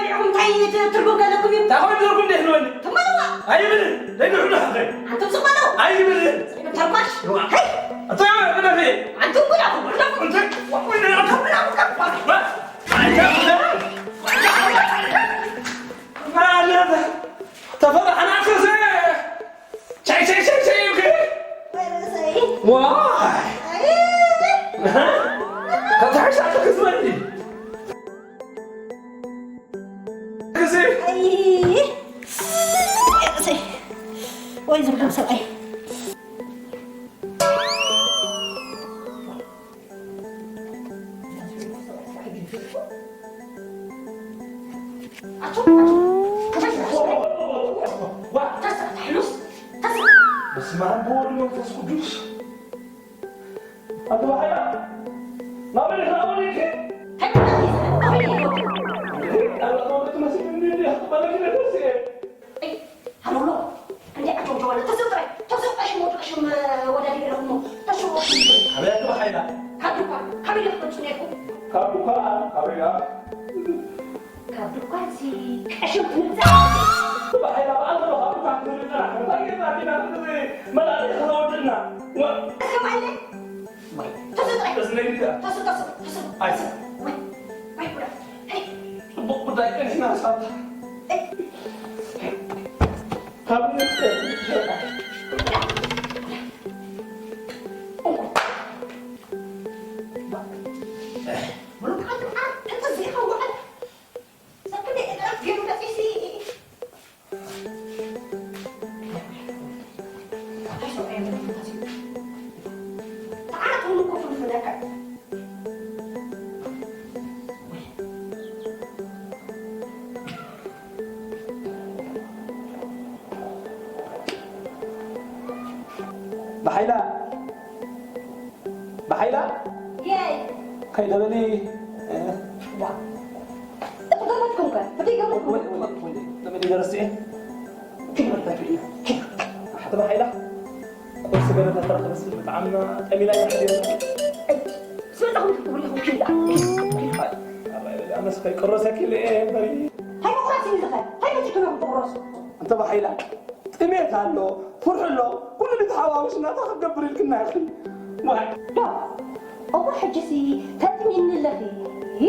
እንታይ ትርጉም ዘለኩም እዩ? እንታይ ኮይኑ ትርጉም እንዴት ንበል? ትመልዋ። ኣይብልን። ደይ ንሕዱ ሓፈ። ኣንቱም ዝመልዋ። ኣይብልን። ተርኳሽ። ይዋ። ሄይ። ኣታ ቅደፊ። ኣንቱም ጉዳኹም፣ ጉዳኹም። እንታይ? ወቁይ ነው። ኣንቱም ጉዳኹም። ማለት ተፈራሕና ከዘ ቻይ ቻይ ቻይ ቻይ። ኦኬ። ዋይ። ከተሓሻ ክዝበኒ። ክዚ። ወይ ዝብሎም ሰብኣይ። በስመ አብ ወወልድ ወመንፈስ ቅዱስ። ኣንተ ባሕያ፣ ናበይ ኢኻ? ናበይ ኢኻ? ኣንተ ወዲ ትመስል እንዲ እንዲ ክትበለኪ ነደስ እየ። ኣይ፣ ሃሎ፣ ሃሎ። እንዴ፣ ኣቶም ጀዋል፣ ተሰው ጥራይ፣ ተሰው ቀሽም ወደ ቀሽም፣ እ፣ ወደ ዲግሪ ለኹሞ፣ ተሰው ቀሽም። ኣበይ ኣንተ ባሕያ? ካብ ድኳን፣ ካበይ ኢኻ ትመጽእ ነይርኩም? ካብ ድኳን፣ ካበይ ኢኻ? ካብ ድኳን ሲ ቀሽም ትምጻእ? ኣንተ ባሕያ፣ በዓል ዘሎ ካብ ድኳን ክትርኢ ጥራሕ፣ እንታይ ጌርና ዲና ክንርኢ መላእኽቲ ከዘወድና? ወ- እስከ ማይለ? ማይ። ተሰው ጥራይ። ተስነይ ዲዳ? ተሰው፣ ተሰው፣ ተሰው። ኣይ። ማይ፣ ማይ፣ ጉዳ። ሄይ። ጽቡቕ ጉዳይ ቀኒሕና ሳታ። ካብ ንስከ ብሓይላ፣ ብሓይላ፣ የይ። ከይደ በሊ። ዋ። እቲ ገመድኩም ከ? እቲ ገመድኩም? ወይ፣ ወይ፣ ወይ፣ ወይ፣ ገመድ ይደርስ እየ። ኪድ በል፣ ኪድ፣ ኪድ። ኣሕቲ ብሓይላ፣ ቁርሲ ገለ ተተረኸበስ ብጣዕሚ ጠሚና እያ ሓዲርና። ኣይ፣ ስለ ዝኾነ ክትብሉ ኢኹም ኪድ። ኣይ፣ ኣባይ በሊ፣ ኣነስ ከይቅረሰኪ ኢለ እየ እምበሪ። ሃይ መቁረሲ እዩ ዝኸ? ሃይ መጭክኖ ክትቁረሱ። እንተ ብሓይላ፣ ጥሜት ኣሎ፣ ፍርሒ ኣሎ፣ ኩሉ ተሓዋዊስና እንታይ ክትገብር ኢልክና ኢኺ? ዋይ። ዶ፣ እሞ ሕጂሲ ተጥሚኒ ኣለኺ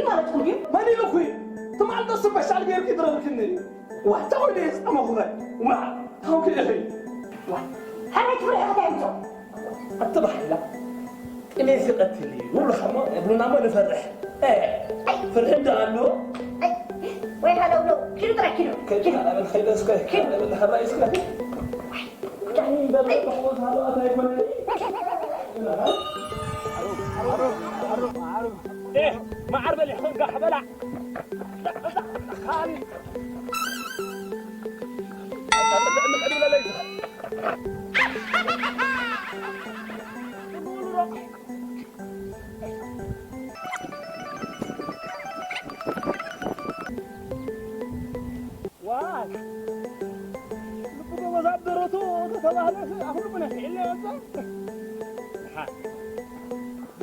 ማለትኩም ድዩ? መን ኢሉኺ? ትማል ዶ ስፐሻል ጌርኪ ድረብክኒ? ዋ፣ እንታይ ኮይኑ እየ ዝጠመኹኸ? ዋ፣ ታውኪ ኢኺ? ዋ፣ ሓመድ ፍርሒ እንታይ ይምጾ? ኣቲ ባሕላ፣ ጥሜት ይቐትል እዩ ይብሉኻ እሞ፣ ይብሉና እሞ ንፈርሕ። እ፣ ኣይ። ፍርሒ እንዶ ኣሎ። ኣይ፣ ወይ ሃለውለው፣ ኪዱ ጥራይ ኪዱ፣ ከይዱ ኪዱ። ሃለውለው፣ ከይዱ እስከ፣ ኪዱ። ሃለውለው፣ ሃለውለው እስከ። ጉዳይ። በል፣ በል፣ በል፣ ሃለዋት ኣይኮነን። እ፣ መዓር በል፣ ይኹን ጋሕ በላ። ካሊ። ዋይ፣ ልቡ ጎበዝ ኣብ ደረቱ ተተባህለ፣ ኣሁሉ ብነፊዕ ኢለ ወዘ።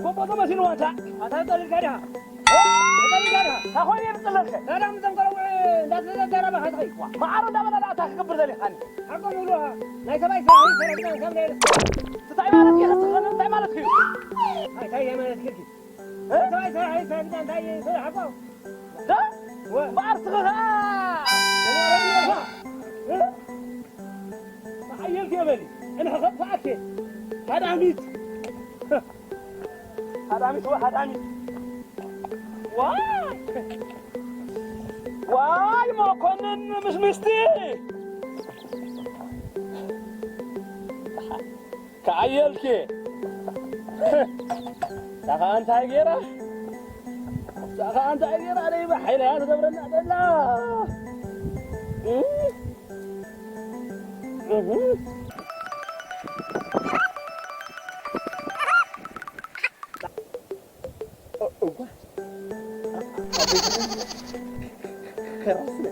ጎቦ ተመሲሉ ዋንታ። ኣታ ጠሊልካ ዲኻ? እ? ጠሊልካ ዲኻ? እንታይ ኮይኑ እየ ዝጥለልከ? ታዲያ ምስቶም ቆልዑ እንዳተዘራረብካ ትኸይድ? ዋ፣ መዓር እንዳበላ ደኣ እንታይ ክገብር ደሊኻኒ? ሓቆም ይብሉኻ። ናይ ሰብኣይ ስራሕ እዩ፣ ሰራሕና ካብ ናይ ርስቲ። እንታይ ማለት እዩ? እንታይ ማለት እዩ? ኣይ፣ እንታይ ማለት እዩ? እ? ናይ ሰብኣይ ስራሕ እዩ፣ ሰራሕና እንታይ እዩ? ሓቆም። እ? ወ- እምበኣር እስኺ ኸኣ። እ? ተሓየልኪ እየ በሊ። እንሐ ኸጥፍኣኪ። ሃዳሚት። ሃዳሚት ወ-፣ ሃዳሚት። ዋይ! ዋይ መኮንን ምስ ምስቲ! ተሓየልኪ። እሳ ኸኣ እንታይ ገይራ? እሳ ኸኣ እንታይ ገይራ? ደይባ ሓይላ እያ ትገብረና ዘላ። እ? እህ። እ-፣ እዋ። ከራስነ።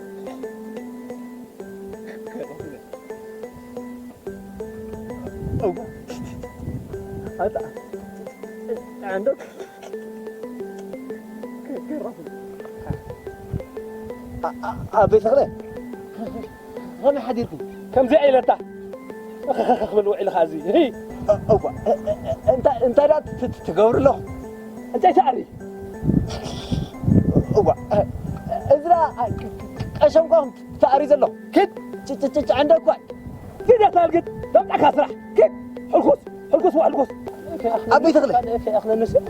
ከራስነ። እዋ። ኣታ። ኣንዶ። ከ-፣ ከራስነ። ኣ-፣ ኣ-፣ ኣቤ ተኽለ፣ ከመይ ሓዲርኩም? ከምዚኣ ኢለታ። እኽኽኽ ክብል ውዒልኻ እዚ። ህይ! እ-፣ እዋ፣ እ-፣ እ-፣ እ-፣ እንታይ፣ እንታይ ደኣ ት-፣ ት-፣ ትገብሩ ኣለኹም? ዕንጨይቲ ኣሪ። እዋ፣ እ-፣ እዚ ደኣ፣ እ-፣ እ-፣ ቀሸም እኳ ትኣሪ ዘለኹም። ክድ! ጭ-፣ ጭ-፣ ጭ-፣ ጭ-፣ ዕንደ እኳ። ፊደት ኣልግድ፣ በቃ ስራሕ። ክድ! ሕልኩስ፣ ሕልኩስ፣ ሕልኩስ። ኣቤ ተኽለ። ከይኣኽለኒ ሲ። እ-፣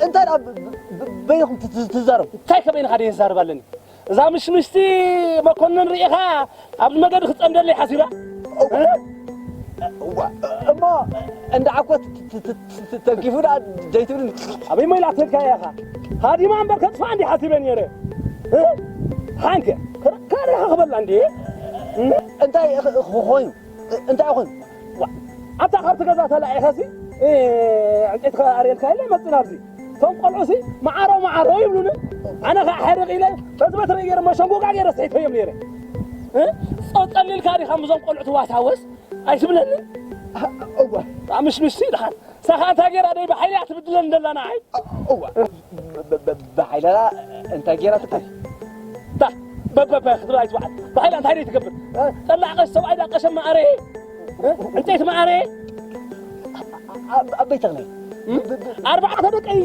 እንታይ ደኣ ብ-፣ ብ-፣ ብ-፣ በይንኹም ት-፣ ት-፣ ትዛረቡ? እንታይ ከበይንኻ ደየ ዝዛረብ ኣለኒ? እዛ ምሽምሽቲ መኮንን ርኢኻ ኣብዚ መገዲ ክትጸምደለይ ሓሲባ? እዋ፣ እ? እዋ፣ እሞ እንዳ ዓኮት ት-፣ ት-፣ ት-፣ ት-፣ ተንኪፉ ደኣ ደይትብልን? ኣበይ መይላ ተልካ ኢኻ? ሃዲማ እምበር ከጥፋ እንዲ ሓሲበ ነይረ። እ? ሓንከ፣ ከ-፣ ከሪኻ ክበላ እንዲ? እ? እንታይ ኽ-፣ ኽ-፣ ኮይኑ? እ-፣ እንታይ ኮይኑ? ዋ፣ ኣታ ካብቲ ገዛ ተላኢኻሲ፣ እ፣ ዕንጨይቲ ከኣርየልካ ኢለ መጽእ ናብዚ። እቶም ቆልዑሲ፣ "መዓሮ፣ መዓሮ" ይብሉኒ። ኣነ ኸዓ ሕርቕ ኢለ፣ በዚ በትሪ ገይረ፣ መሸንጎጋ ገይረ ስሒተዮም ነይረ። እ? ጸ-፣ ጸሊልካ ዲኻ ምስዞም ቆልዑ ትዋሳወስ? ኣይትብለኒ? እ-፣ እወ። ኣምሽምሽቲ ድሓን። ንሳ ኸኣ እንታይ ገይራ ደይ ብሓይሊ እያ ትብድለን ዘላ ንዓይ? እዋ። ብ-፣ ብ-፣ ብ-፣ ብሓይላ እንታይ ገይራ ትብል? ታ፣ በበበ ክትብል ኣይትበሃል። ብሓይላ እንታይ ደይ ትገብር? እ? ጠላዕ ቀሽ ሰብኣይ ዳ ቀሸም መኣረ? እ? ዕንጨይቲ መኣረ? ኣብ-፣ ኣበይ ተኽለ? እም? ብ-፣ ብ-፣ ኣርባዕተ ደቀይ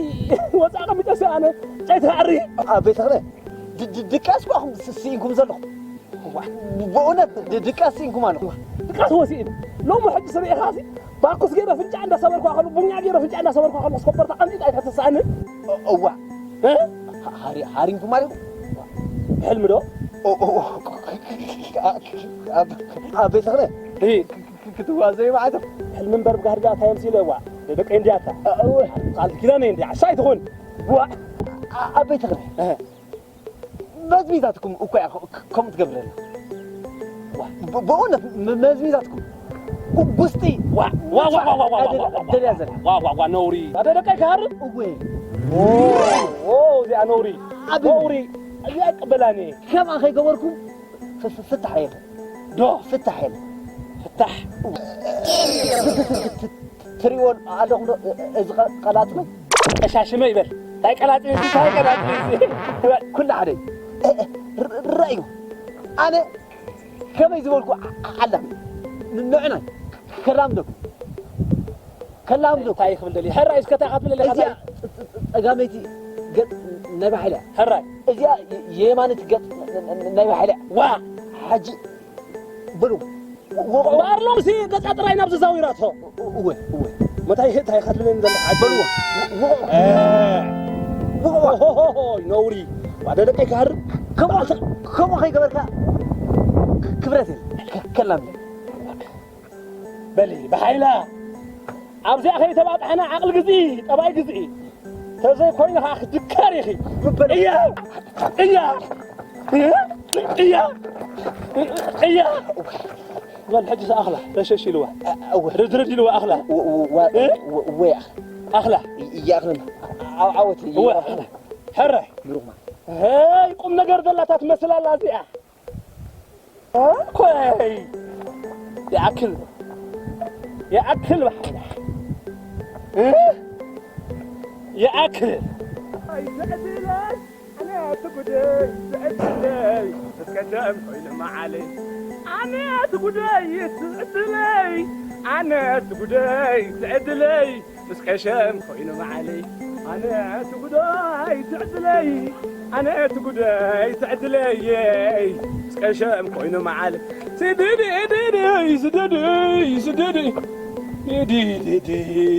ወፃ ቀሚጠ ሲ ኣነ ዕንጨይቲ ኣሪ። ኣበይ ተኽለ? ድ-፣ ድ-፣ ድቃስ እኳ ኹም ስ-፣ ስኢንኩም ዘለኹም። እዋ፣ በእውነት ድ-፣ ድቃስ ስኢንኩም ኣለኹም። ድቃስ ወሲእን። ሎሚ ሕጂ ስርኢኻሲ፣ ባኩስ ገይረ ፍንጫ እንዳሰበርኳ ከሉ፣ ቡኛ ገይረ ፍንጫ እንዳሰበርኳ ከሉ፣ ስኮበርታ ቀንጢጥ ኣይተተሳእንን። እ-፣ እዋ። እ? ሃ-፣ ሃሪ-፣ ሃሪንኩም ኣለኹም። ሕልሚ ዶ? ኦ፣ ኦ፣ ኦ፣ ኣብ-፣ ኣበይ ተኽለ? እ። ክትዋዘዩ ማለት። ሕልሚ እምበር ብጋህዲ ዳኣ እንታይ የምሲለ፣ እዋ። ደቀይ እንድያ እታ። እ-፣ እወ። ቃል ኪዳን እንድያ። ዓሻ ኣይትኹን። እዋ። ኣ-፣ ኣበይ ተኽለ? እ። መዝሚዛትኩም እኮ እያ ከ-፣ ከ-፣ ከምኡ ትገብረና። ዋ፣ ብ-፣ ብእውነት መ-፣ መዝሚዛትኩም። ጉ-፣ ጉስጢ ዋ፣ ዋ፣ ዋ፣ ደልያ ዘላ። ዋ፣ ዋ፣ ዋ፣ ነውሪ። ኣደ ደቀይ ክሃርም? እወ። ኦ፣ ኦ፣ እዚኣ ነውሪ። ኣበይ? ነውሪ። እዚኣ ኣይቅበላን እየ። ከምኣ ከይገበርኩም ፍ-፣ ፍ-፣ ፍታሕ የለን። ዶ? ፍታሕ የለን። ፍታሕ። ትሪእዎ ኣለኹም ዶ? እ-፣ እዚ ቀ-፣ ቀላጽመ? ቀሻሽመ ይበል። እንታይ ቀላጽመ? እንታይ ቀላጽመ? ኩሉ ሓደ። እ-፣ እ-፣ ር-፣ ር-፣ ርኣዩ። ኣነ ከመይ ዝበልኩ ዓ-፣ ዓ-፣ ዓላም ን-፣ ንዕናይ ከላምደኩም። ከላምደኩም። እንታይ ክብል ደልየ? ሕራይ እስከ እንታይ ክትብል ደለኻ? እዚኣ ጸ-፣ ጸ-፣ ጸ-፣ ጸጋመይቲ ገጽ ናይ ባሕልያ። ሕራይ። እዚኣ የ-፣ የማነይቲ ገጽ ን-፣ ን-፣ ን-፣ ናይ ባሕልያ። ዋ! ሓጂ በሉ። ወቕዑ። እምበኣር ሎምሲ ገጻ ጥራይ ናብዚ ዛዊራቶ። እወ፣ እወ። መታይ፣ እንታይ ኢኻ ትብለኒ ዘለኻ? በልዎ። ወቕዑ። እ። ወቕዑ። ሆሆሆሆ፣ ነውሪ። ባዶ ደቀይ ክሃርም። ከምኡ፣ ከምኡ ከይገበርካ ክ-፣ ክብረት የለን። ከ-፣ ከላም የለን። በሊ፣ ብሓይላ። ኣብዚኣ ከይተባጣሕና ዓቕሊ ግዝኢ፣ ጠባይ ግዝኢ። ተዘይኮይኑ ኸዓ ክትድከር ኢኺ። እያ! እያ! እያ! እያ! በል ሕጂ ዝኣኽላ ተሸሽ ኢልዋ። እ-፣ እወ። ርድርድ ኢልዋ ኣኽላ። ወ-፣ ወ-፣ ወ-፣ እ? ወ-፣ ወ-፣ ኣኽላ። ኣኽላ። ይ-፣ ይኣኽለና። ዓው-፣ ዓወት እወ፣ ይኣኽለና። ኣኽላ። ሕራይ። ብሩኽማ። ሄይ፣ ቁም ነገር ዘላታ ትመስል ኣላ እዚኣ። ኦኮይ። ይኣክል። ይኣክል ባሕና። እ? ይኣክል። ኣይ፣ ትዕድለይ፣ ኣነ ትጉደይ፣ ትዕድለይ፣ ምስ ቀደም ኮይኑ መዓለይ። ኣነ ትጉደይ፣ ትዕድለይ፣ ኣነ ትጉደይ፣ ትዕድለይ፣ ምስ ቀሸም ኮይኑ መዓለይ። ኣነ ትጉደይ ትዕድለይ፣ ኣነ ትጉደይ ትዕድለይ፣ ምስ ቀሸም ኮይኑ መዓለይ። ስደደይ፣ ስደደይ፣ ስደደይ፣ ስደደይ።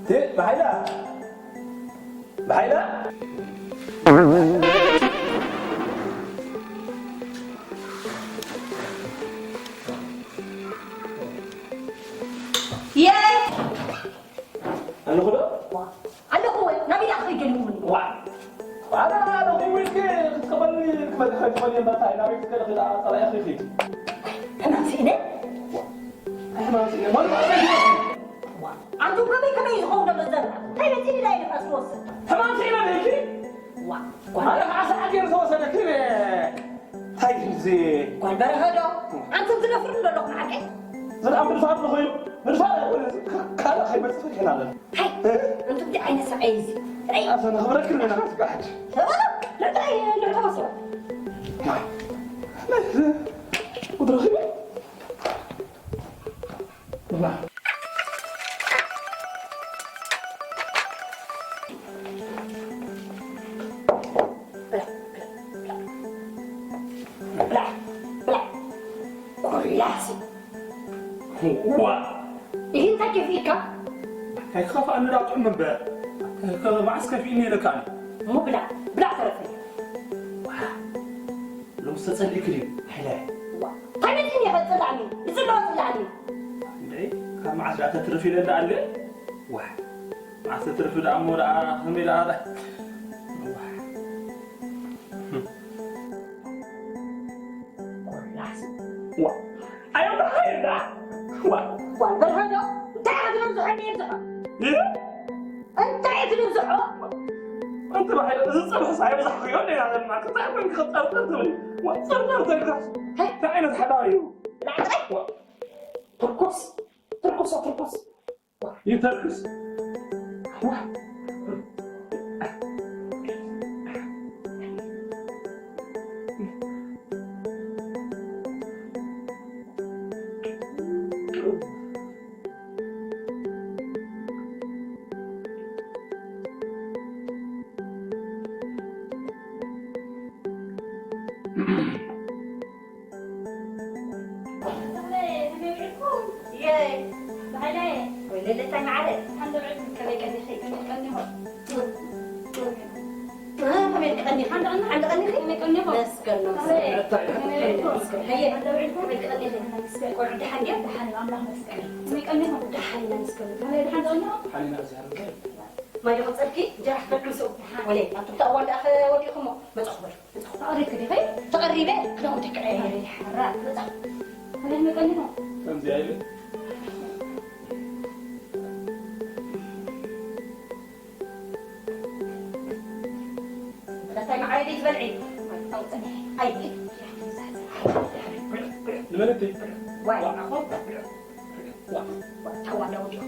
ት-፣ ብሓይላ! ብሓይላ! የይ! ኣለኹ ዶ? ዋ ኣነ ኣነ ኹምልኪ ክትቀበልኒ ክትመልኪ ከይትኾኒ እምበር እንታይ ናበይ ክትከዲ ክዳ ጸላኢ ኺኺ ሕማም ስኢነ። ሕማም ስኢነ ማለት ማለት ዋ ኣንቱም ከመይ ከመይ ዝኸውን ዶ መዘና እንታይ በቲ ንዳይ ንፋስ ትወስድ ሕማም ስኢነ ኢልኪ ዋ ጓል ኣነ ከዓ ሰዓት ገይሩ ተወሰደ ክበ እንታይ እዩ እዚ ጓል በረኸ ዶ ኣንቱም ትደፍሩ ዘለኹም ሓቂ ዝርኣ ምድፋር ንኾይኑ ምድፋር ኣይኮነ ካልእ ከይመፅእ ፈሪሕና ኣለና እንታይ እንቱ እንታይ ዓይነት ሰብኣይ እዚ ርኣይ ኣፈ ንኽብረክን ኢና ዝጋሕድ ልዕሊ ተወሰ ቁድረኺ ብላዕ ብላዕ ኮላሲ ዋ ይህን ታኬፍ ኢካ ከይከፋእኒ ዳ ጥዑም እምበር መዓስ ከፊእኒ ኢለካ እሞ ብላዕ ብላዕ ተረፈ ሎም ዝተጸሊእክ ድዩ ሓይለ ታይነት ኢኻ ጽላእኒ ይጽልኦ ጽላእኒ እንዴ ካብ መዓስ ዳ ተትርፍ ኢለ ዳ ኣለ ዋ መዓስ ተትርፍ ዳ እሞ ዳ ከመይ ዳ ዋ ኣዮም ዳ ዋ ጓል በርሃዶ እንታይ ኢኻ ትነብዝሖ ነብዝሖ እንታይ ኢኻ ትነብዝሖ ኣንተ ባሕሪ እዚ ጸብሕስ ኣይብዛሕኩዮ እንዴ ናለና ክሳዕ ኮንክ ክጸርጠር ትብል ወጸርጠር ዘጋስ እንታይ ዓይነት ሓዳር እዩ ላዕላይ ትርኩስ ትርኩስ ትርኩስ ይተርክስ ማይ ዶ ክፀብኪ እንጀራ ክፈትልሶ ወለ ኣብቲ ብታእዋ እንዳኸ ወዲኹሞ መፅኹ በሉ ተቐሪብክ ዲኺ ተቐሪበ ክዳውንቲ ክቐይር ሓራ መፃ ከመይ መቀኒኹ ከምዚኣ ኢሉ እንታይ መዓረይ ደይ ትበልዒ ኣውፅኒ ኣይ ንመለተይ ዋይ ኣኹ ታዋላ ወዲኹ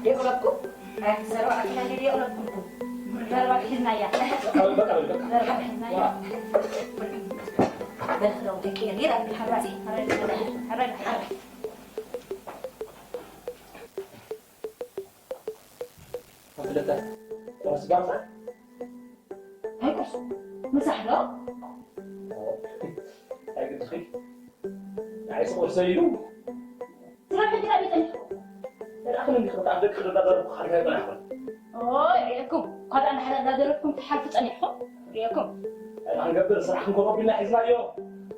ደይቕለብኩም ኣያት ዘረባ ኣኪና ደይቕለብኩም ዘረባ ሒዝናያ ዘረባ ሒዝናያ በልክለው ደቂ ኤርትራ ሓራፂ ሓራፂ ሓራፂ ክልተ ቁርስ ጋብዛ ኣይ ቁርስ ምሳሕ ዶ ኣይግድኺ ንዓይስ ቁርሰ እዩ ስራሕ ሕጂ ኣበይ ጸኒሕኩም ተዳእኽን እንዲኹም ኣብ ደቂ ክዳደረኩ ካልካ ይበላሕኹም ኦይ ዒርኩም ካልእ ንሓደ እንዳደረፍኩም ትሓልፉ ጸኒሕኩም ሪእኩም እንታይ ክንገብር ስራሕ ክንኮረቢና ሒዝናዮ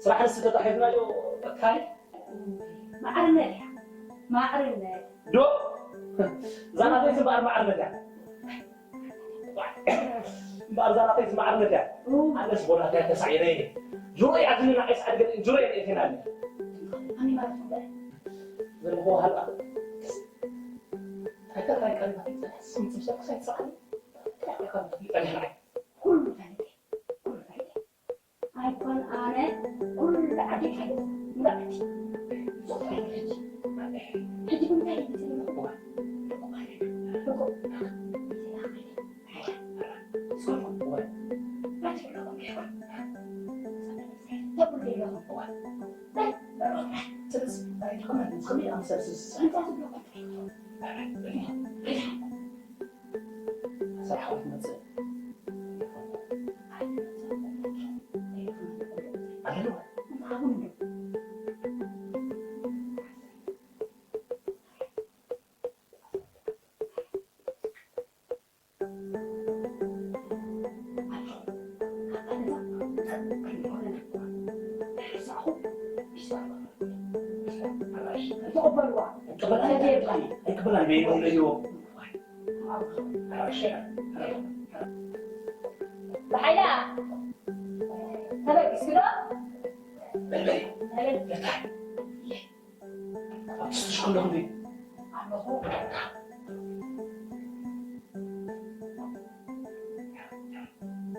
ስራሕ ንስደዳ ሒዝናዮ በካይ ማዕርነት እያ ማዕርነት ዶ እዛ ናተይስ እምበኣር ማዕርነት እያ እምበኣር እዛ ናተይስ ማዕርነት እያ ኣነስ ቦላታ እያ ተሳዒረ ጅሮ እያ ዝንና ዒስ ኣድገ ጅሮ እየ ርእቴና ኣለ ከመይ ማለት ነው ዘለኹ ሃልኣ ኣይተራይ ቀሪባ ስምትምሰኩስ ኣይትሰዓሉ ይጸንሕ ንዓይ ኩሉ ፈሊጠ ኩሉ ፈሊጠ ኣይኮን ኣነ ኩሉ ዓዲ ሓይለ ምራዕቲ ሶፍራይ ሕጂ ሕጂ ብምንታይ ይጽልም ስራሕ ክትመፅእ ብሓይላ ተበጊስኪ ዶ? በልበሊ። በልበሊ። ለታይ። ኣብቲ ስቱሽ ከለኹ እንዴ? ኣለኹ።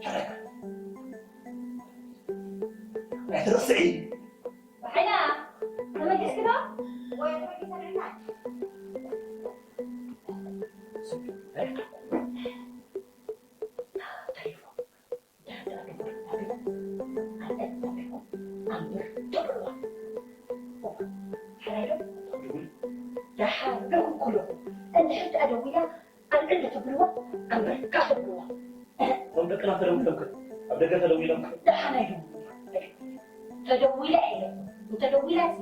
ሕረግ። ኣይትረስዒ። ብሓይላ ተበጊስኪ ዶ? ወይ ተበጊሰ ንዕና? ደሓን ዶ? ደሓን ዶ? እንድሕር ደኣ ደዊላ ኣልዕል ትብልዋ፣ ኣንበርካ ትብልዋ። እቶም ደቅና ተደዊሎም ከ? ኣብ ደገ ተደዊሎም ከ? ደሓን ኣይደውሉላ። ተደዊላ ኢለ። እንተደዊላ ሲ፣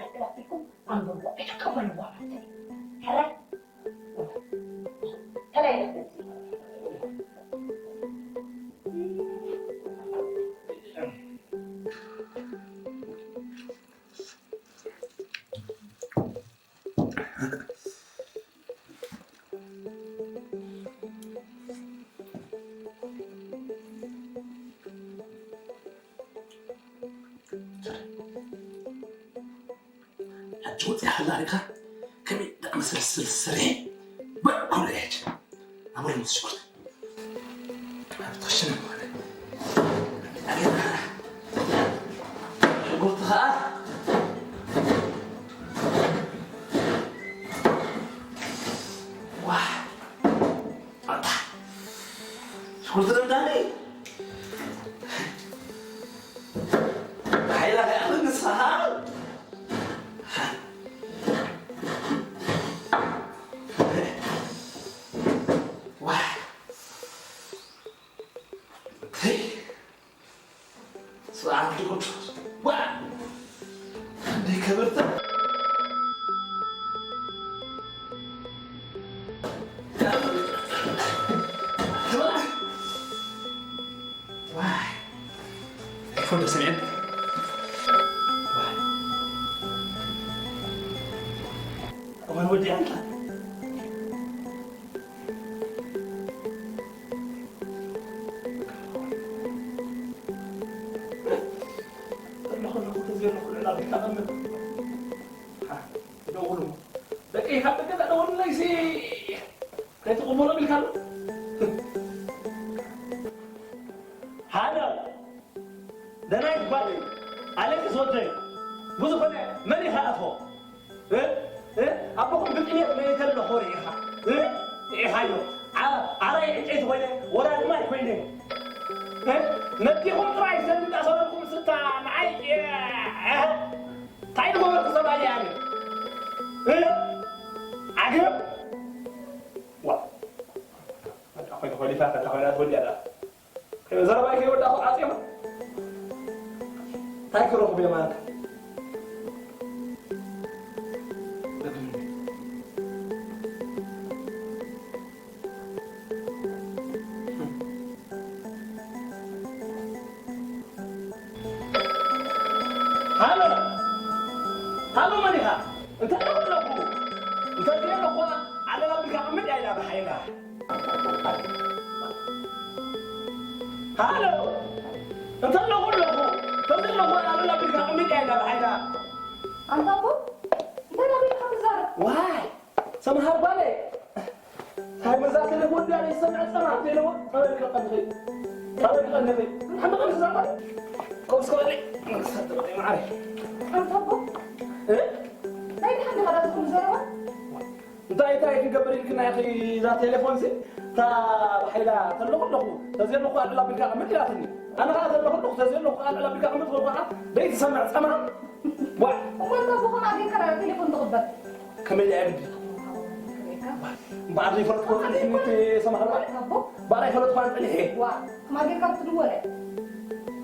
ኣልዕል ኣቢልኩም ኣንብርዋ፣ ኣይትቀበልዋ ማለት እዩ። ሕራይ? ከላይ ነበር። ሕጂ ወፂኣ ከላ ሪእኻ ከመይ ደኣ መሰል ስልስል ስርሒ በዕ ኩሉ እያ ሕጂ። ኣበሉ ምስ ሽጉርቲ። ኣብ ተወሰነ ምዃነ። ሽጉርቲ ኸዓ። ዋሕ። ኣታ። ሽጉርቲ ደምዳኒ። ሓይላ ከኣ ንስኻ። ዋይ። ተይ። ስርዓት ድቁድ። ዋ። እንዴ ከበርተ። ዋይ። ኣይፎን ዶ ሰሚዐን? ዋይ። እዋን ወዲ ኣንታ። ኣለኹ፣ ኣለኹ፣ ተዘይ ኣለኹ፣ ልዕል ኣቢልካ ቀምጥ። ደውሉ። ደቂ ካብ ደገ ደውሉለይ ሲ ከይትቕበሎም ኢልካ ኣሎ። ሃሎ፣ ደናይት ጓለይ፣ ኣሌክስ ወደይ፣ ብዝኾነ መን ኢኻ ኣቶ? እ? እ? ኣቦኹም ብጥሜት መይተ ኣለኹ ርኢኻ? እ? ርኢኻዮ? ዓ-፣ ዓራይ ዕንጨይቲ ኮይነ፣ ወራዲ ማይ ኮይነ። እ? ነዲኹም ጥራይ ዘንድ እንዳሰበልኩም ስታ ንዓይ፣ እ? እ? እንታይ ዝገበርኩ ሰብ ኣየ ኣነ? እ? ዓገብ? ዋ። ኣታ ኮይነ ኮሊፋ፣ ኣታ ኮይነ ኣትወዲ ኣታ። ከመይ ዘረባይ ከይወዳእኹ ዓጽዮም? እንታይ ክረኽቡ እዮም ኣንታ? ሃሎ! ሃሎ፣ መን ኢኻ? እንተ ኣለኹ ኣለኹ። እንተ ዘየለኹ ዓለል ኣቢልካ ቅምጥ እያ ኢላ ብሓይላ። ሃሎ! እንተ ኣለኹ ኣለኹ። እንተ ዘለኹ ዓለል ኣቢልካ ቅምጥ እያ ኢላ ብሓይላ። ኣንታ ኣቦ፣ እንታይ ዳኣ ኢልካ ትዛረብ? ዋይ! ሰምሃር ጓለይ፣ ሃይ መዛ ቴሌፎን ድያ ዘይሰምዐ ጸማ ቴሌፎን፣ ካበይ ልቀቀልኺ? ካበይ ልቀቀልኺ? ሓንቲ ቀን ትዛረብ? ከምስ ከበሊ፣ መንግስቲ ተበሊ መዓረይ። ኣንታ ኣቦ፣ እ? ናይ ድሓን ዲኻ ዳኣ ትኹን ዘረባ? እንታይ፣ እንታይ ክንገብር ኢልክና ኢኺ እዛ ቴሌፎን ሲ? እታ ብሓይላ ተለኹ ኣለኹ፣ ተዘየለኹ ኣልዕል ኣቢልካ ቅምጥ ኢላትኒ። ኣነ ኸዓ ተለኹ ኣለኹ፣ ተዘየለኹ ኣልዕል ኣቢልካ ቅምጥ በልኩ ኸዓ፣ ዘይትሰምዕ ጸማ። ዋይ! እሞ እንተ ብኸምኣ ጌርካ ዳኣ ቴሌፎን ትቕበል? ከመይ ኢለ እየ ግዲ? እምበኣር ዘይፈለጥኩ ጸኒሐ እቲ ሰማህር ባዕለይ። ኣቦ? ባዕለይ ኣይፈለጥኩ ኣነ ጸኒሐ። ዋ፣ ከማን ጌርካ ክትድወል?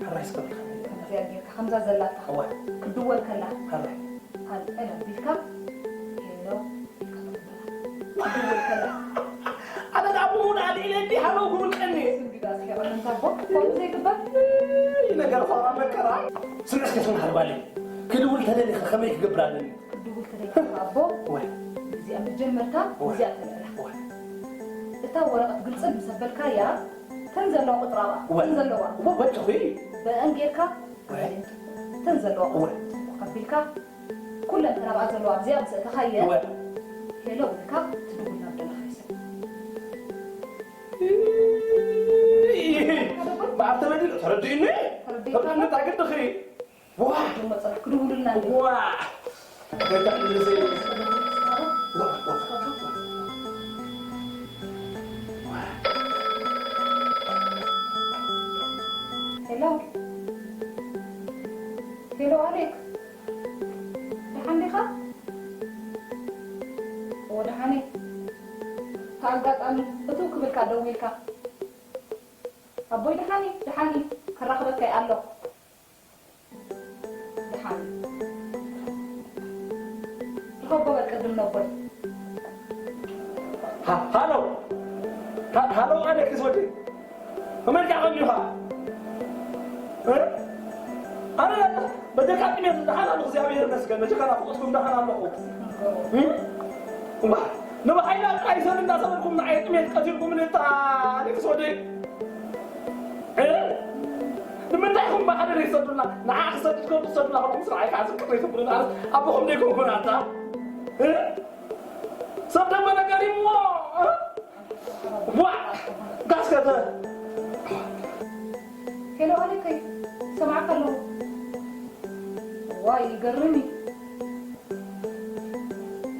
ሕራይ ስከብልካ። ከምዚኣ ጌርካ፣ ከምዛ ዘላታ። እዋ። ክትድወል ከላ። ሕራይ። ኣልዕል ኣቢልካ፣ ሄሎ ኢልካ ክትድወል። ክትድወል ከላ። ኣነ ደኣ ብሙን ኣልዒለ እንዲ ሃሎ ክብል ቀኒ። ስንዲ ዳስ ሄቐን እንታ ኣቦ፣ ከምኡ ዘይግበር? እይ፣ ነገር ፋራ መከራ። ስምዕ እስከ ሰማህር ባዕለይ። ክድውል ተደሊኸ ከመይ ክገብር ኣለኒ? ክትድውል ተደሊኻ ኣቦ፣ ወይ። እዚኣ መጀመርታ፣ ወይ። እዚኣ ተልዕላ። ወይ። እታ ወረቐት ግልጽ ምስ ኣበልካያ፣ እታ እተን ዘለዋ ቁጽራ እዋ፣ እወ። እተን ዘለዋ። እወ፣ በጃኹ። ብአን ጌርካ፣ እወ። እተን ዘለዋ እወ። ቁጽራ ከቢልካ፣ ኩለን ተን ኣብኣ ዘለዋ ኣብዚኣ ምስ ኣእተኻየን፣ እወ። ሄሎ ኢልካ ትድውል ናብ ደለኻዮ ሰብ። እይ፣ እይ፣ እይ። በዓል ተበዲሉ፣ ተረዲኡኒ። ተረዲኡካ? ተረዲኡኒ፣ እንታይ ግድኺ? ዋ! ድማ ጽናሕ ክድውሉልና እንዲ። ዋ! እንታይ ታዕልልዘይ? ሄሎ። ሄሎ ኣሌክ። ደሓን ዲኻ? እወ ደሓን እየ። ብኣጋጣሚ እትው ክብልካ ደዊልካ። ኣቦይ ደሓን እዩ፣ ደሓን እዩ። ከራኽበካ እየ ኣሎ። ደሓን። ርኸቦ በል ቅድም ነቦይ። ሃ-፣ ሃሎ። ሃ-፣ ሃሎ ኣሌክስ ወደይ። ከመይ ኢልካ ቀኒኻ? እ? ኣነ በጀካ ጥሜት ደሓን ኣለኹ፣ እግዚኣብሔር ይመስገን። በጀካ ናፍቆትኩም ደሓን ኣለኹ። እ? እምበኣር ንብሓይላ ጥራይ ሰብ እንዳሰበርኩም ንዓይ ጥሜት ቀቲልኩምኒ እታ ኣሌክስ ወደይ። እ? ንምንታይ ኢኹም ብሓደ ዘይትሰዱልና? ንዓ ክሰድድ ከሎ ትሰዱና ከለኹም ስርዓይ ከዓ ዝቅር ዘይትብሉና። ኣነስ ኣቦኹም ዘይኮንኩን ኣታ? እ? ሰብ ደሞ ነገር እሞ፣ እ? ዋ! ጋስከተ! ሄሎ ኣሌከይ፣ ሰማዕካ ኣለኹ። ዋይ፣ ይገርም እዩ።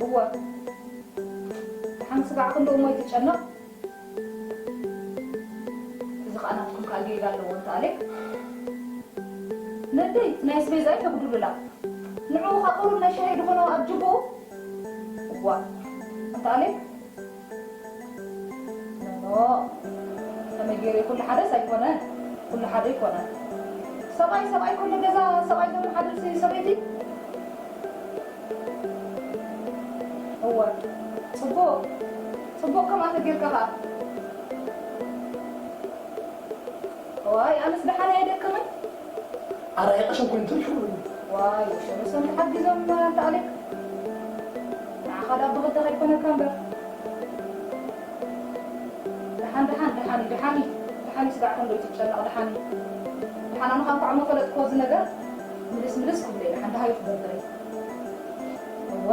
እወ፣ ደሓን ስጋዕ ክንድኡ እሞ ይትጨነቕ። እዚ ኸኣ ናትኩም ከኣ ጌጋ ኣለዎ እንተ ኣሌክ። ነደይ፣ ናይ ኣስቤዛ ኣይተጉድሉላ። ንዕኡ ኸኣ ቁሩብ ናይ ሻሂ ድኾኖ ኣብ ጅብኡ። እዋ፣ እንተ ኣሌክ። ኖ፣ ከመይ ገይሩ ኩሉ ሓደስ ኣይኮነን። ኩሉ ሓደ ኣይኮነን። ሰብኣይ፣ ሰብኣይ ኩሉ ገዛ፣ ሰብኣይ ዘመሓድር ሰበይቲ። እወ፣ ጽቡቕ፣ ጽቡቕ ከምኣ ተጌርካ ኸኣ። እዋይ፣ ኣነስ ደሓን እየ፣ ኣይደክምን። ኣረ፣ ኣይቀሸንኩን ተሪፉ። ዋይ፣ ወሸሎ ሰም ተሓጊዞም፣ ኣንታ ኣሌክ። ንዓኻ ዳ ብኽልተ ከይኮነካ እምበር። ደሓን፣ ደሓን፣ ደሓን እዩ፣ ደሓን እዩ። ደሓን እዩ፣ ስጋዕ ክንዶ ይትጨነቕ፣ ደሓን እዩ። ደሓን፣ ኣነ ኸኣ እንኳዕ እሞ ፈለጥክዎ እዚ ነገር። ምልስ፣ ምልስ ክብለይ፣ ደሓን ደሃዩ ክገብር እዩ። እወ።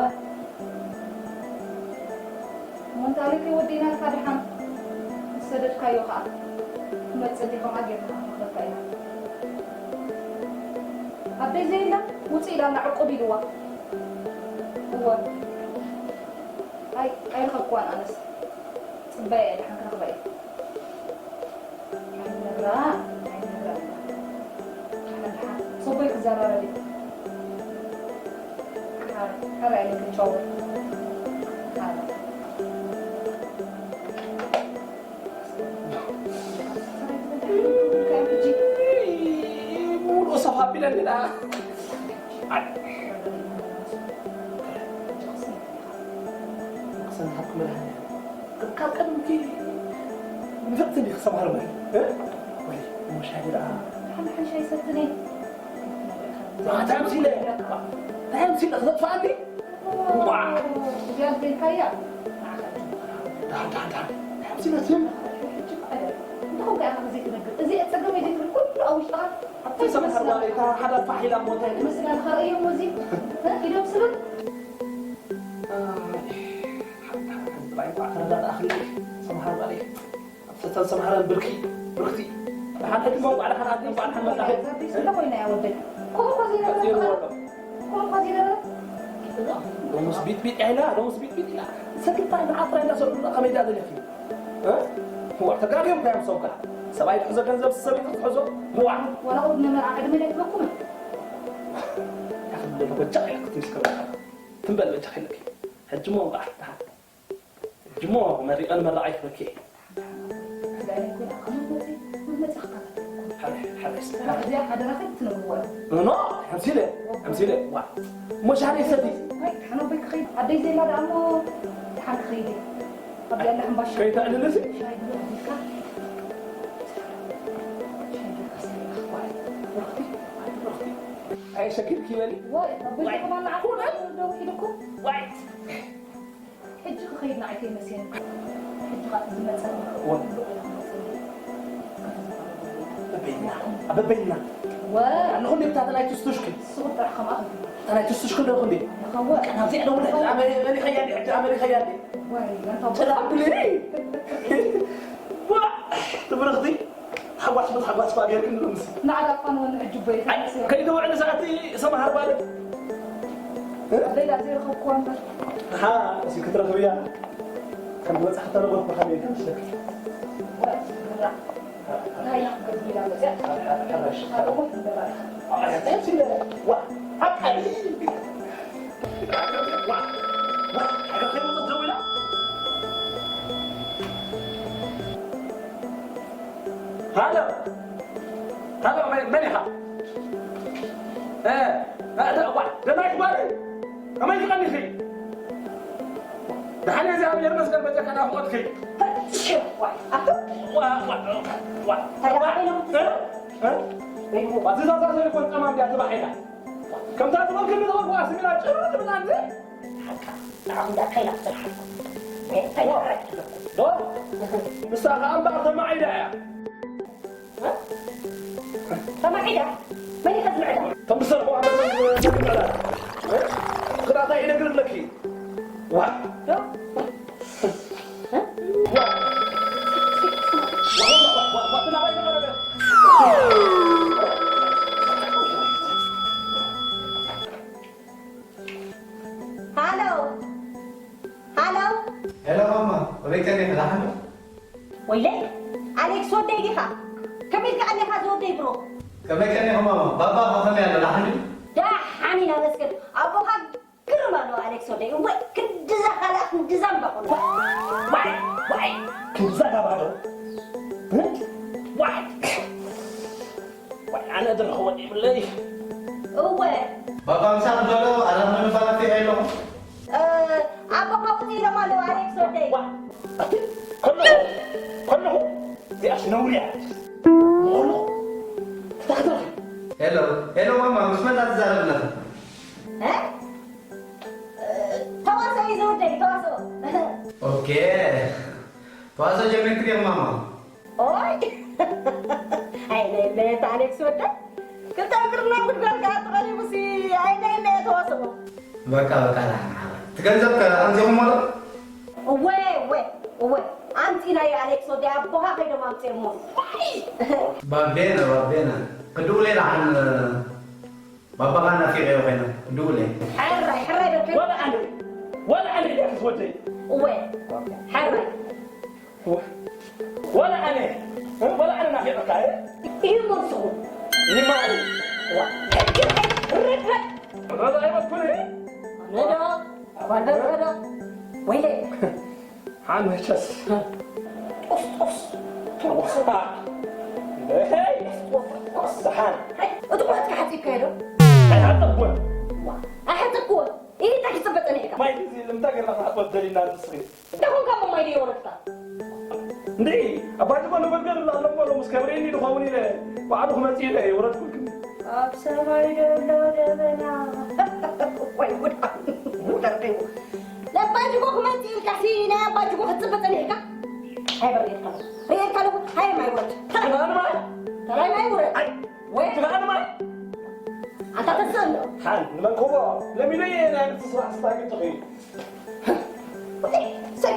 እሞ እንተ ኣሌክ ወዲእናልካ ደሓን፣ ምስ ሰደድካዮ ኸኣ ክመጽእ እንዲ ከምኣ ጌርና ክንረኽበካ ኢና። ኣደይ ዘየላ ውጽእ ኢላ ኣላ ዕቁብ ኢልዋ። እወ። ኣይ፣ ኣይረኸብክዋን ኣነስ። ጽበያ እየ፣ ደሓን ክረኽባ እየ። ኣይነግራ፣ ኣይነግራ። ደሓን፣ ደሓን። ሰቦይ ክዘራረብ እዩ። ሓር፣ ሓር ኣይነግር፣ ቻው። ሓር። ሙሉእ ሰፋ ኣቢለኒ ደኣ። ኣይ። ክሰንሃብኩ መድሃኒዓለም። ካብ ቀደምኪ ንፍዕቲ እንዲኺ ሰምሃር ማይ፣ እ? ወይ፣ እሞ ሻሂ ደኣ? ሓንቲ ሓንሻ ይሰትኒ። ዋ፣ እንታይ ኣምሲለ? እንታይ ኣምሲለ? ክተጥፍኣኒ? ዋ። እዚኣ ደልካያ? ንዓኻ ደሓን፣ ደሓን፣ ደሓን። እንታይ ኣምሲለ ትብል? ሕጂ እኮ ኣይደል። እንታይ ኮንካ ኢኻ ዘይትነግር? እዚ ጸገመይ ዘይትብል ኩሉ ኣብ ውሽጥኻ ኣብ እቲ ሰምሃር ማለይ፣ እታ ሓዳር ፋሕ ኢላ እሞ እንታይ ትመስል? መስላ ዝኸርእዮ እሞ እዚ፣ እ? ኢዶም ስብል? ኣይ፣ ሓንቲ፣ ሓንቲ ጥራይ እኳ ተረዳድኣ ክርኢ፣ ሰምሃር ማለይ። ኣብ ሰተን ሰምሃረን ብርኪ፣ ብርክቲ። ደሓን ሕጂ እሞ እንቋዕ ደሓን ኣትዩ፣ እንቋዕ ደሓን መጻኺ። እንታይ ኮይና እያ ወደይ? ከምኡ እኳ ዘይነበረ ቀጺሉ በቃ። ኣሎ። ከምኡ እኳ ዘይነበረ? ሎምስ ቢጥ ቢጥ ኢላ፣ ሎምስ ቢጥ ቢጥ ኢላ። ሰኪታ ንዓ ጥራይ እንዳሰምዑ ከመይ ደኣ ደሊኺ? እ? ዋዕ፣ ተጋግዮም እንታይ ኣምሰውካ? ሰብኣይ ትሕዞ ገንዘብ ሰበይቲ ትሕዞ? ዋዕ። ዋላ ቁሩብ ንመርዓ ዕድመ ኣይትበኩምን። ያኽል ደሎ በጃ ኢላ ክትምስከር ትንበል በጃ ኢለኪ። ሕጂ እሞ እንቋዕ ደሓን። ሕጂ እሞ መሪቐን መራዓይ ክበኪ። ሓረይ፣ ሓረይ። እዚኣ ሓደራኺ ክትነግርዎ እዮም። ኖ፣ ሓምሲለ፣ ሓምሲለ፣ ዋ። እሞ ሻሂ ሰቲ። ኣይ፣ ሓኖ በይ ክኸይድ። ኣደይ ዘላ ደኣ እሞ ደሓን ክኸይድ እየ። ኣብዚኣ ኣላ ሕምባሻ። ከይተዕልልሲ? ሻሂ ድሮ ኣቢልካ። ሻሂ ጌርካ ሰሪኻ። ዋ፣ ብርኽቲ፣ ብርኽቲ። ኣይ፣ ሸኪልኪ በሊ። ዋይ፣ ኣቦይ ዋይ። ከማን ንዓኹም ኩነት። ደው ኢልኩም። ዋይ። ሕጂ ክኸይድ ንዓይ ከይመስየኒ። ሕጂ ኻእ ዝመጸኒ። እወ። ጽቡቕ ኢኻ መጸኒ። ኣበበይና። ወ- ንኹን እታ ናይ ትስቱሽክን። ስውር ጥራሕ ከማኹም። እታ ናይ ትስቱሽክን ዶ ኩን። ንኸወ- ናብዚኣ ደውለ። ኣመሪኸያ እንዲ፣ ሕጂ ኣመሪኸያ እንዲ። ወይ፣ መን ተው። ሰላም ብለይ። ዋ፣ ትብርኽቲ። ሓጓስ ብትሓጓስ እኳ ጌርክን ሎምስ። ናዕዳ እኳ ንወን ዕጁበ እዩ። ኣይ፣ ከይትውዕሊ ሰዓቲ ሰምሃር ባለ። ሌላ ዘይረኸብኩዋ እምበር። ሃ፣ እሲ ክትረኽብያ። ከም ዝበጻሕ ተረጎት ብኸመይ ከምስለክ። ወይ፣ ግራ። ሃሎ፣ ሃሎ፣ መን፣ መን ኢኻ? እ፣ እ፣ ደ-፣ ዋ፣ ደናይት ጓል፣ ከመይ ትቐኒኺ? ደሓን እየ፣ እግዚኣብሔር ይመስገን፣ በጃካ ናፍቖትኪ። ዋ፣ ዋ፣ ዋ፣ ዋ። እ? እ? ዋ፣ ዝዛዛዘ ይኮን ጸማም ድያ ትባዕ ኢላ። ከምታ ትበልክኒ ዝኸልኩ ኣስሚራ ጭር ትብል ኣንተ። ሓቃ፣ ንዓኹም ድኣ ከይላ ትሰርሓልኩም። ዶ? ንሳ ኸኣ እምበኣር ተማዒዳ እያ። ተማዒዳ? መን ኢኻ ዝምዕዳ? ከም ዝሰርሑ ዓመት ዝምዕዳ። ክዳታ ይነግርለኪ። ዋ። ዶ? ዋ። ዋ፣ ዋ፣ ዋ፣ ዋ፣ ዋ፣ ናባይ ተቐረበ። ሃሎ። ሃሎ። ሄሎ ማማ፣ ኣበይ ቀኒኺ? ደሓን ዶ? ወይለይ፣ ኣሌክስ ወደይ ዲኻ? ከመይ ኢልካ ቀኒኻ ዝወደይ ብሮ? ከመይ ቀኒኺ ማማ? ባባ ከ ከመይ ኣሎ? ደሓን ድዩ? ደሓን ኢና መስገን። ኣቦኻ ግርም ኣሎ ኣሌክስ ወደይ። እወ፣ ክንድዛ ካልኣ ክንድዛ እምባ ኮነ። ዋይ፣ ዋይ፣ ክንድዛ ጋባዶ። ዋይ። ዋይ፣ ኣነ ዝረኽቦ የብለይ። እወ። ባባ ምሳኽ ዘሎ ኣላምዶ ንፋላፊ ኣለኹ። እ፣ ኣቦኻ ውፅእ ኢሎም ኣለዉ፣ ኣሌክስ ወደይ። ዋ፣ ኣቲ፣ ከለኹ፣ ከለኹ፣ እዚኣስ ነውሪ እያ። ከለኹ፣ ተታኽተኺ። ሄሎ፣ ሄሎ፣ ማማ፣ ምስ መን ትዛረብ ኣለኻ? እ? እ፣ ተዋስኦ እዩ ዝወደይ፣ ተዋስኦ። ኦኬ። ተዋስኦ ጀሚርኪ ዲኺ፣ ማማ? ኦይ! ኣይ፣ ናይ መየት ኣሌክስ ወደ ክልተ እግርና ጉድጓድ ከኣ ተቐሪቡሲ፣ ኣይ፣ ናይ መየት ተዋስኦ። በቃ፣ በቃ፣ ደሓን፣ ደሓን። እቲ ገንዘብ ከ ኣምጺኹሞ ዶ? እወ፣ እወ፣ እወ። ኣምጺናዮ ኣሌክስ ወደ ኣቦኻ ከይዶም ኣምጺኦሞ። ባቤና፣ ባቤና። ክድውል እየ ደሓን። ባባኻ ናፊቐዮ ኮይነ፣ ክድውል እየ። ሕራይ፣ ሕራይ በል። ወላ ኣነ፣ ወላ ኣነ ድያ ክትወደይ? እወ፣ ሕራይ። ወላ ኣነ፣ ወላ ኣነ ናፊቐካ እየ። እዩ መልስኹ። ይማሪ። ዋ፣ ሕራይ በል። ረዛ ኣይመስኩን እየ። ነዶ፣ ጓል በል፣ ነዶ። ወይለይ። ሓን መቸስ። ጦስ፣ ጦስ፣ ጦስ። ሄይ! ጦስ፣ ጦስ። ደሓን። ሃይ፣ እቲ ቁረትካ ሓጺብካዮ ዶ? ኣይሓጸብኩዎን። ዋ፣ ኣይሓጸብኩዎን። ኢድካ ክትጽበ ጸኒሕካ። ማይ እዚ ንምንታይ ጌርና ክንሓጽቦ ደሊና ንስኺ? እንታይ ኮንካ እሞ ማይ ድዮ ወረድካ? እንዴ፣ ኣባጅጎ ንበርገር ኣሎ እሞ ሎምስ ከብርየኒ ድኸውን ኢለ ባዕሉ ክመጽእ ኢለ የውረድኩልክን። ኣብ ሰማይ ዘሎ ደበና። ወይ ጉድ። ጉድ ኣርቂቡ። ለባጅጎ ክመጽእ ኢልካ ሲ ናይ ኣባጅጎ ክትጽበ ጸኒሕካ? ሃይ በል ርኤልካ ኣለኹ። ርኤልካ ኣለኹ። ሃይ ማይ ውረድ። ትኽእልማ? ተራይ ማይ ውረድ። ኣይ፣ ወይ ትኽእልማ? ኣንታ ተስእ ኣሎ። ሓን፣ ንመን ክቦ? ለሚዶ እየ ናይ ንግዲ ስራሕ ስታግድ ትኽእል። ሰይ።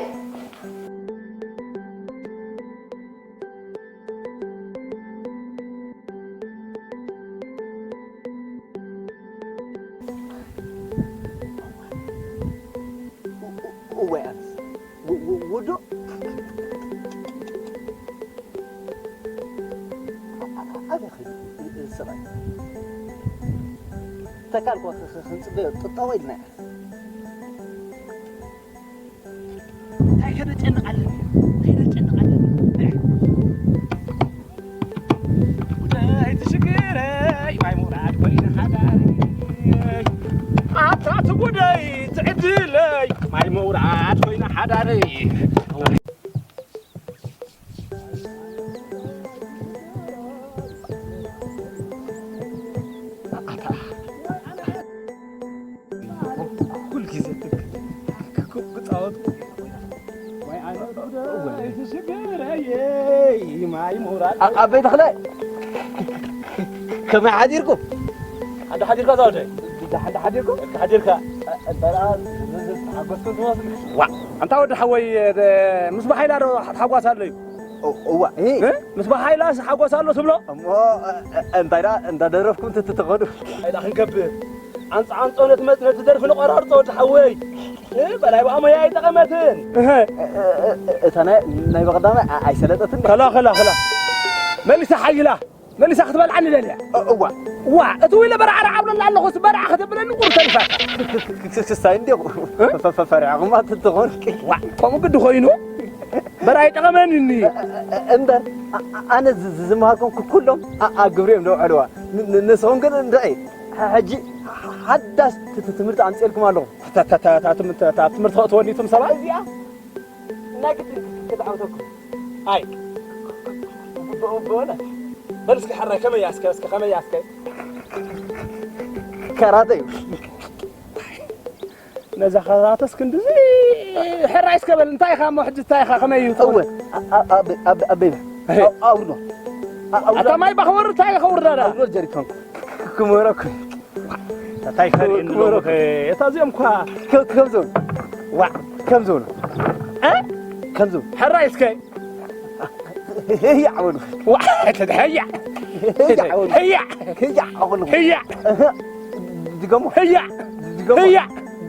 እወ፣ ኣንስ። ው-፣ ው-፣ ውዱእ። ኣበይ ኸይዱ? እ-፣ እ-፣ ሰብኣይ። ተካል ኮ ክ-፣ ክ-፣ ክንጽበዮ ጥጠው ኢልና ኢና። እንታይ ከነጨንቕ ኣለና? እንታይ ነጨንቕ ኣለና? ጉዳይ ትሽግረይ፣ ማይ ምውራድ ኮይነ ሓዳረይ። ኣታ እቲ ጉዳይ ትዕድለይ፣ ማይ ምውራድ ኮይነ ሓዳረይ። ኣታ። ኩል ግዜ ትክ-፣ ክክ-፣ ክጻወት። ወይ ኣነ ጉዳይ ትሽግረይ፣ ማይ ምውራድ። ኣ-፣ ኣበይ ተኽለ? ከመይ ሓዲርኩም? ሓንቲ ሓዲርካ እዛ ወደይ? ብዛ ሓንቲ ሓዲርኩም? ሓዲርካ። እንተ ደኣ ተሓጎስኩም ትመስሉ። ዋ፣ ኣንታ ወዲ ሓወይ፣ እ፣ ምስ በሓይላ ዶ ሓጓስ ኣሎ እዩ? እ፣ እዋ፣ እ? እ? ምስ በሓይላስ ሓጎስ ኣሎ ትብሎ? እሞ፣ እ፣ እ፣ እንታይ ደኣ እንዳደረፍኩም ትትኸዱ? ሓይላ ክንገብር። ኣንጻ ኣንጾ ነቲ መጽ-፣ ነቲ ደርፊ ንቆራርጾ ወዲ ሓወይ። እ፣ በላይ ብኣ ሞያ ኣይጠቐመትን። እህ። እ፣ እ፣ እ፣ እታ ናይ፣ ናይ በቐዳማይ ኣ-፣ ኣይሰለጠትን። ከላ፣ ከላ፣ ከላ። መሊሳ ሓይላ። መሊሳ ክትበልዓኒ ደልያ። እ-፣ እዋ። ዋ፣ እቲ ውኢለ በርዓ ረዓብለላ ኣለኹስ በርዓ ከተብለኒ ቁር ተሪፋታ። ክ-፣ ክ-፣ ክ-፣ ክስታይ እንዲኹ። እ? ፈ-፣ ፈ-፣ ፈሪዕኹማ ትትኾኑ። ዋ፣ ከምኡ ግዲ ኮይኑ። በርዓ ይጠቐመኒ እኒ። እ-፣ እ-፣ እ-፣ እምበር፣ ኣ-፣ ኣ-፣ ኣነ ዝ-፣ ዝ-፣ ዝመሃርኩም ኩ-፣ ኩሎም ኣ-፣ ኣብ ግብሪ እዮም ደውዕልዋ። ን-፣ ን-፣ ንስኹም ግን እንድዒ፣ ሕ-፣ ሕጂ ሓዳስ ት-፣ ት-፣ ትምህርቲ ኣምፅኤልኩም ኣለኹ። ታ-፣ ታ-፣ ታ-፣ ታ ትምህርቲ፣ ታ ትምህርቲ ከእትወኒ እቶም ሰባት። እዚኣ ናይ ግድን ክትዓውተኩም። ኣይ። ብእኡ ብእውነት። በል እስኪ ሕራይ ከመይ እያ እስከ፣ እስከ ከመይ እያ እስከ? ካራተ እዩ። ነዛ ካራተስ ክንድዚ ሕራይ እስከ በል፣ እንታይ ኢኻ እሞ ሕጂ እንታይ ኢኻ፣ ከመይ እዩ? እወ፣ ኣ-፣ ኣ-፣ ኣብ-፣ ኣብ-፣ ኣበይ በል? ኣውርዶ። ኣ-፣ ኣውርዶ። ኣታ ማይ ባኽወር እንታይ ኢኻ ውርዳዳ? ኣውርዶ ጀሪካን። ክመረኩ። እንታይ ከርእየኒ ክመረኩ። ኣለኹ? እታ እዚኦም እኳ ከ-፣ ከምዞም። ዋ። ከምዞም። እ? ከምዞም። ሕራይ እስከ። ህያዕ በሉ። ዋ። ህያዕ። ህያዕ በሉ። ህያዕ። ህያዕ በሉ። ህያዕ። እህ። ድገሙ። ህያዕ። ድገሙ። ህያዕ።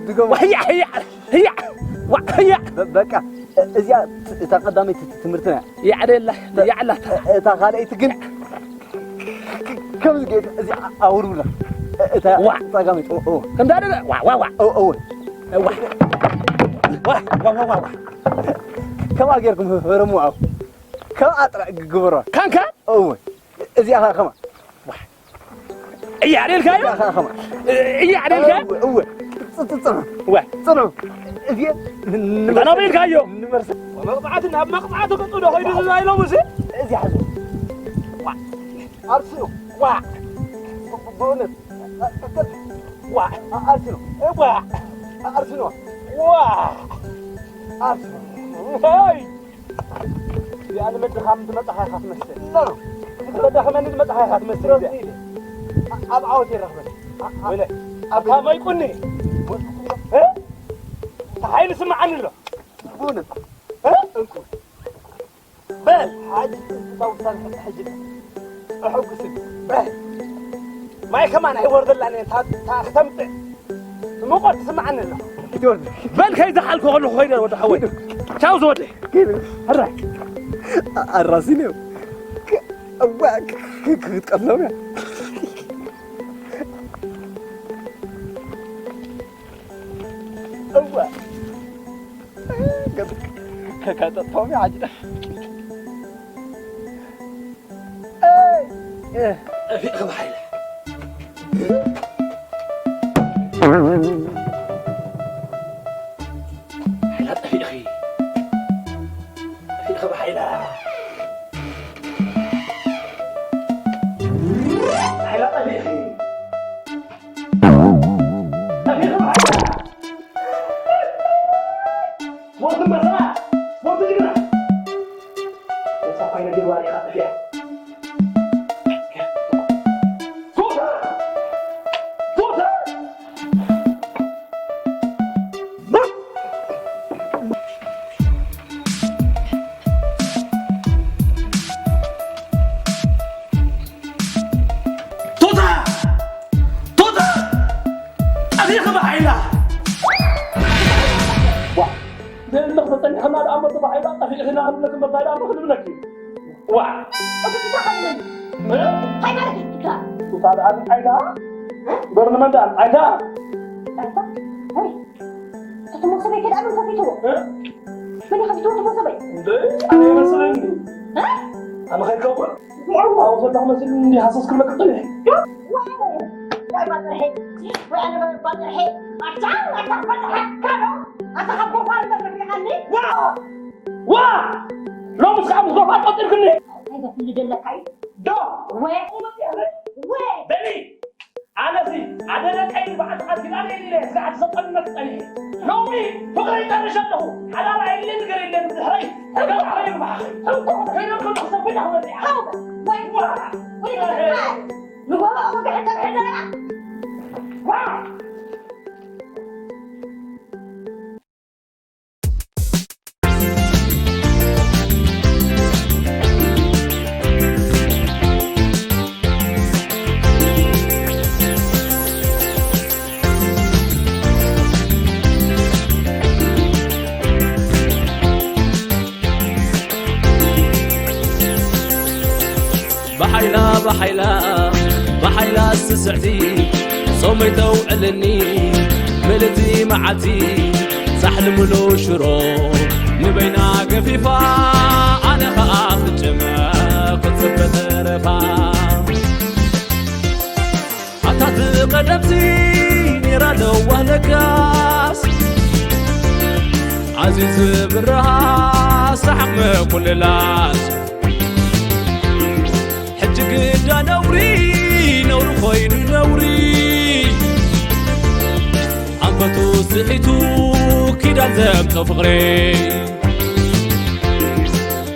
ድገሙ። ዋ፣ ህያዕ፣ ህያዕ። ህያዕ። ዋ፣ ህያዕ። በ-፣ በቃ፣ እ-፣ እዚኣ ት-፣ እታ ቀዳመይቲ ት-፣ ትምህርትና እያ። ያዕደላ፣ ያዕላታ። እ-፣ እታ ካልኣይቲ ግን ከምዚ ጌርካ እዚ ኣ-፣ ኣውርውራ። እ-፣ እታ ዋ። ጸጋመይቲ፣ ኦ፣ ኦ። ከምዛ ደለ፣ ዋ፣ ዋ፣ ዋ። ኦ፣ ኦ። ዋ። ዋ፣ ዋ፣ ዋ፣ ዋ፣ ዋ። ከምኣ ጌርኩም ፈረሙ ኣብ። ከምኣ ጥራይ ግ-፣ ግበሮ። ካንካ? እወ። እዚኣ ኸ ከማ? ዋ። እያ ደልካዮ? እዚኣ ኸ ከማ? እያ ደልካ? እወ፣ እወ። ጽ-፣ ጽ-፣ ጽንሑ። ወ። ጽንሑ። እዚ ን-፣ ን-፣ እንታይ ነው በልካዮ? ንመርስ-፣ መቕጻዕቲ ናብ መቕጻዕቲ ቅጡ ዶ ኸይዱ ዝዛይሎም እዚ? እዚኣ ሓዙ። ዋ። ኣርሲ ነው። ዋ። ብ-፣ ብ-፣ ብእውነት። ዋ። ኣርሲ ነው። ዋ። ኣርሲ ነው። ዋ። ኣርሲ ነው። ሄይ! እዚኣ ንመድኻም ዝመጻኻ ኢኻ ትመስል። ኖ፣ ኖ። ንኽተዳኽመኒ ዝመጻኻ ኢኻ ትመስል እዚኣ። ኣብ ዓወት ይረኽበኒ። አ-፣ አ-፣ ወይለ፣ ኣብ ኣታ ማይ ቁኒ። እ? ተሓይሉ ስምዓኒ ኣሎ። ቡን። እ? እንኩ። በል፣ ሓጂ እታ ውሳነ ሕጂ ሕጂ። ኣሐጉስን። በል። ማይ ከማን ኣይወርደላን እየ፣ እታ፣ እታ ክተምጽእ። ሙቐት ትስምዓኒ ኣላ። በል፣ ከይዝሓልኩ ከለኹ ኮይነ ወዲ ሓወይ። ቻው ዝወደ። ሕራይ። ኣራሲን እዮም። ክ-፣ እዋ፣ ክ-፣ ክ-፣ ክትቀትሎም እያ። እዋ። ከ-፣ ከ-፣ ከጠጥቶም እያ ዓጅዳ። ጠፊእኺ ብሓይላ። ሓይላ ጠፊእኺ። ጠፊእኺ ብሓይላ። ሓይላ ጠፊእኺ። ጠፊእኺ ብሓይላ። ስፖርት መሰላ፣ ስፖርት ጅግና። ነብሳ ኳይነ ዲርዋ ዲኻ ጠፊኣ። ቶታ! ቶታ! ቶታ! ቶታ! ጠፊእኺ ብሓይላ! ዋ! ደልኽ ተጸኒሕና ደኣ እሞ ብሓይላ ጠፊእኺ ኢና ክንብለኪ እምበር እንታይ ደኣ እሞ ክንብለኪ? ዋ! እቲ ቱታ ኸመይ? እ? እንታይ ማለት እዩ ቱታ? ቱታ ደኣ እንታይ ደኣ? እ? እምበር ንመን ደኣ እንታይ ደኣ? እንታይ? ወይ! እቲ መሶበይ ከ ደኣ መን ከፊትዎ? እ? መን እዩ ከፊትዎ እቲ መሶበይ? እንደ ኣነ ይመስለኒ። እ? ኣነ ከይከውን? ኣብኡ ዘለኹ መሲሉኒ እንዲ ሃሰስ ክብለኪ ጽኒሐ። ዋይ! ዋይ ባጥርሒ! ወይ ኣነ ባጥርሒ! ኣታ፣ ኣታ ባጥርሓካ ዶ? ኣታ ካብ ጎፋር ተፈሪኻኒ? ዋ! ዋ! ሎምስ ከዓ ምስ ጎፋር ቆጢርክኒ? እንታይ ዘፍሊ ዘለካ እዩ? ዶ? ወይ! ወይ! በሊ! ኣነሲ ኣደረቀይ በዓል ቃል ኪዳን ኢለ ስጋዕ ዝሰጠልነት ጸኒሐ። ሎሚ ፍቕረይ ጨርሸ ኣለኹ። ሓላል ኣይለ ነገር የለን ብድሕረይ። ተጋባዕረይ ብባሕሪ። ከይደም ከሎ ክሰብዳ ክመጽእ። ወይ! ዋ! ወይ! ንጎ! ብሓይላ ብሓይላ ብሓይላ ስስዕቲ ጾመይ ተውዕልኒ ምልቲ መዓልቲ ዛሕሊ ምሉ ሽሮ ንበይና ገፊፋ ኣነ ኸኣ ክጭመ ክጽበ ተረፋ ኣታ ትቐደምቲ ኔራ ለዋህ ለጋስ ኣዝዩ ዝብርሃ ሰሓቕ መኩልላስ ሕጂ ግዳ ነውሪ ነውሪ ኮይኑ ነውሪ ኣንፈቱ ስሒቱ ኪዳን ዘምጾ ፍቕሪ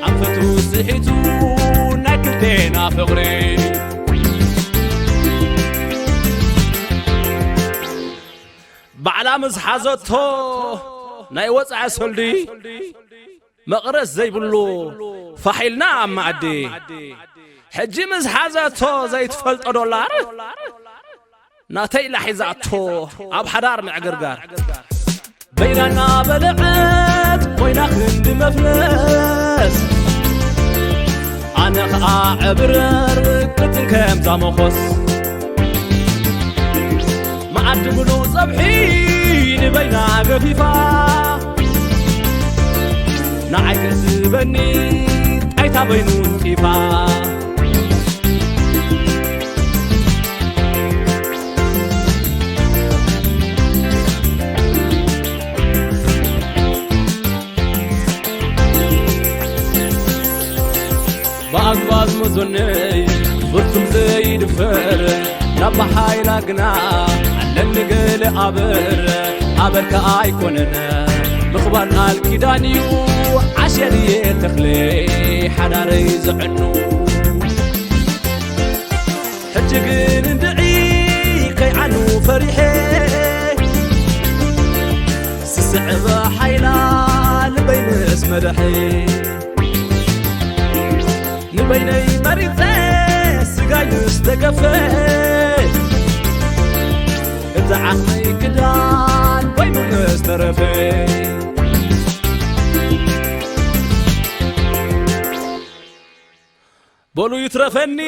ኣንፈቱ ስሒቱ ናይ ክልቴና ፍቕሪ ባዕላ ምስ ሓዘቶ ናይ ወፃኢ ሰልዲ መቕረስ ዘይብሉ ፋሒልና ኣብ ማዕዲ ሕጂ ምስ ሓዘቶ ዘይትፈልጦ ዶላር ናተይ ኢላ ሒዛቶ ኣብ ሓዳር ምዕግርጋር በይና እናበልዐት ኮይና ክንዲ መፍለስ ኣነ ኸዓ ዕብረር ቅጥን ከምዛ መኾስ መዓዲ ምሉእ ጸብሒ ንበይና ገፊፋ ንዓይ ገስበኒ ጣይታ በይኑ ጢፋ ብኣግባዝ መዞነይ ፍጹም ዘይድፈር ናብ ሓይላ ግና ኣለኒ ገለ ኣበር ኣበር ከኣ ኣይኮነን ምኽባር ቃል ኪዳን እዩ ዓሸርየ ተኽለ ሓዳረይ ዘዕኑ ሕጂ ግን እንድዒ ከይዓኑ ፈሪሐ ስስዕበ ሓይላ ልበይ ምስ መደሐ ንበይነይ መሪፀ ስጋይ ምስ ተገፈ እቲ ዓቕመይ ክዳን ኮይኑ ምስ ተረፈ በሉ ይትረፈኒ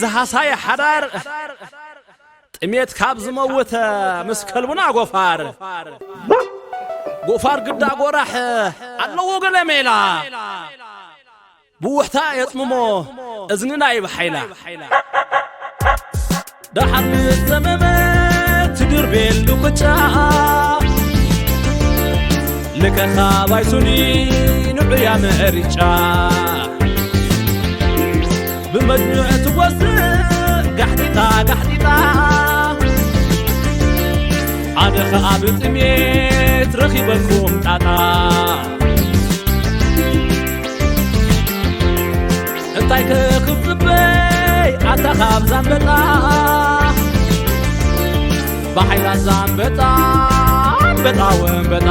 ዝሃሳየ ሓዳር ጥሜት ካብ ዝመውት ምስ ከልቡና ጎፋር ጎፋር ግዳ ጎራሕ ኣለዎ ገለ ሜላ ብውሕታ የጽምሞ እዝንና ይብሓይላ ደሓር ምስ ዘመመ ትድርቤሉ ቅጫ ልከኻ ባይሱኒ ንዑያ መሪጫ ብመድንዕ ትወስእ ጋሕጢጣ ጋሕጢጣ ኣነ ኸኣ ብጥሜት ረኺበኩም ጣጣ እንታይ ከኽጽበይ ኣታ ካብ ዛንበጣ ብሓይላ ዛንበጣ ኣንበጣ ወንበጣ